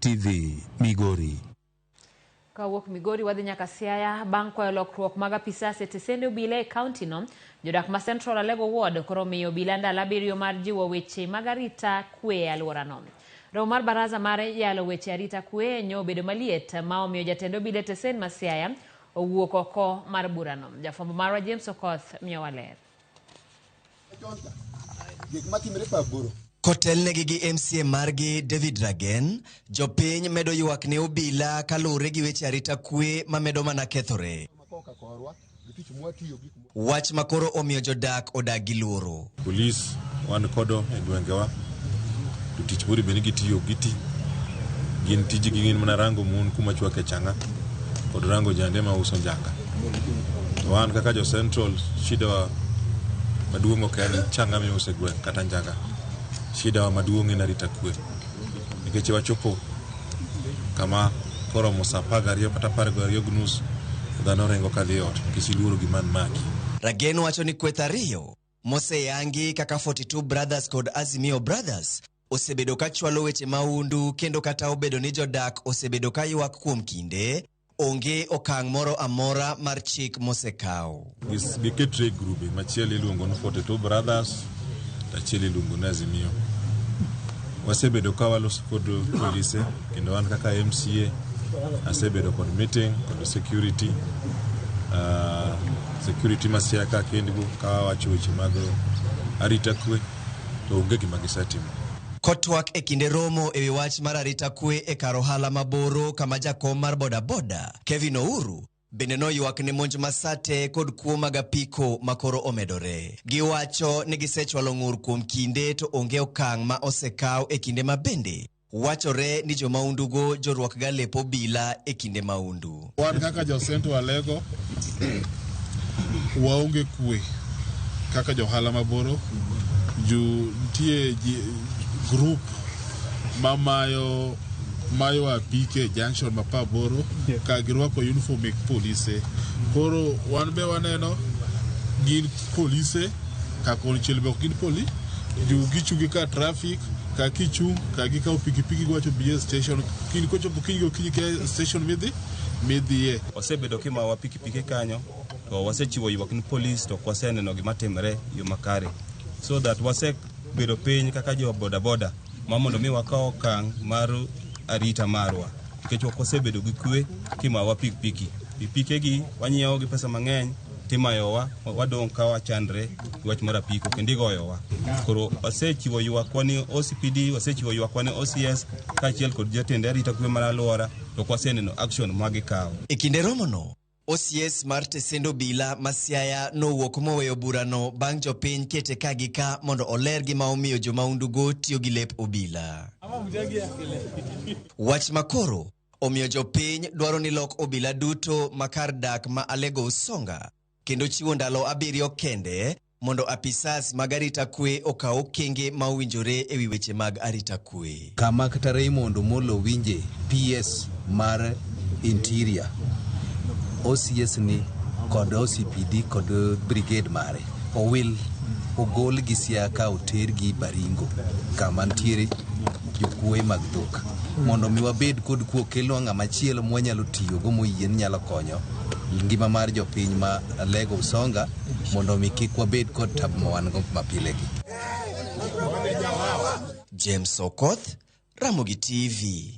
TV, Migori. Kawuok Migori wadhi nyaka Siaya bang' kwayo lokruok mag apisas e tesende obila e kaunti no. Jodak ma Central Alego Ward koro omiyo obila ndalo 7 mar jiwo weche mag arita kwe e alworano. Romo mar baraza mar yalo weche arita kwe nyo obedo maliet ma omiyo jatend obila e tesen ma Siaya owuok oko mar burano. Jafwambo marwa James Okoth miyowa ler. Kotelnegi gi MCA margi David Ragen, jopiny medo ywak ne obila kaluwore gi weche arita kwe mamedo mana kethore. Wach makoro omiyo jodak odak gi luoro. Polis wan kodo e gwengewa to tich bori bende gitiyo giti gin tijgi gin mana rango mon kuma chwake chang'a kod rango jande mauso njanga. To wan kaka jo Central shida wa maduong' ok en chang'a miuso e gweng' kata njaga. Shida wa maduong' en arita kwe. Nikech wachopo kama koromo saa 12 kata 12:30 dhano ringo kadhi e ot nikech iluoro gima maki. Ragen wacho ni kweth ariyo moseyangi kaka 42 Brothers kod Azimio Brothers osebedo ka chwalo weche mahundu kendo kata obedo ni jodak osebedo ka ywak kuom kinde, onge okang' moro amora mar chik mosekaw. Giketre e grube, machielo iluongo ni 42 Brothers to achiel iluongo ni Azimio. Wasebedo ka waloso kod polise kendo an kaka MCA asebedo kod meeting kod security security ma Siaya ka kendgo ka wawacho weche mag arita kwe to onge gima gisetimo. Kotwak e kinde romo ewi wach mar arita kwe e kar ohala maboro kama jakom mar bodaboda Kevin Ouru bende noywak ne monj masate kod kuo mag apiko makoro omedore. Giwacho ni gisechwalo ng'ur kuom kinde to onge okang' ma osekaw e kinde ma bende wachore ni jomaundugo jorwakga lep obila e kinde maundu. Wan kaka jo Central Alego waonge kwe kaka johala maboro ju nitie group mamayo mayo apike e junction ma Paboro ka girwako uniform mek polise. Koro wan be waneno gin polise ka konchiel be ok gin poli ju gichungi ka traffic ka kichung' ka gikawo pikipiki giwacho bi e station kiny kochopo kiny gokinyi ke station midhi midhiye. Wasebedo kimawa pikipiki kanyo to wasechiwo ywak ni polis to ok waseneno gima timre e yo makare so that wasebedo piny kaka jo bodaboda ma mondo mi wakaw okang' mar arita marwa nikech ok wasebedo gi kwe kimawa pikipiki pikipikegi wanyiewo gi pesa mang'eny timayowa wadong' ka wachandre gi wach mar apiko kendo igoyowa. Koro wasechiwo ywakwa ni OCPD, wasechiwo ywakwa ni OCS kaachiel kod jatend arita kwe mar alwora to ok waseneno action ma gikawo. E kinde romono, OCS mar tesend obila ma Siaya nowuok moweyo burano bang' jopiny kete ka gi ka mondo oler gima omiyo jomaundugo tiyo gi lep obila. Wach makoro omiyo jopiny dwaro ni lok obila duto ma kar dak ma Alego Usonga kendo chiwo ndalo 7 kende mondo apisas mag arita kwe okaw okenge ma owinjore ewi weche mag arita kwe. Kama kata Raymond Omolo winje PS mar Interior, OCS ni kod OCPD kod brigade mare owil ogol gi Siaya ka otergi Baringo kama nitiere jokuoye mag dhok mondo mi wabed kod kuo kelnwa ng'ama chielo mwanyalo tiyogo moyie ni nyalo konyo ngima mar jopiny ma Alego Usonga mondo mi kik wabed kod tabu ma wan go mapile gi. James Okoth, Ramogi TV.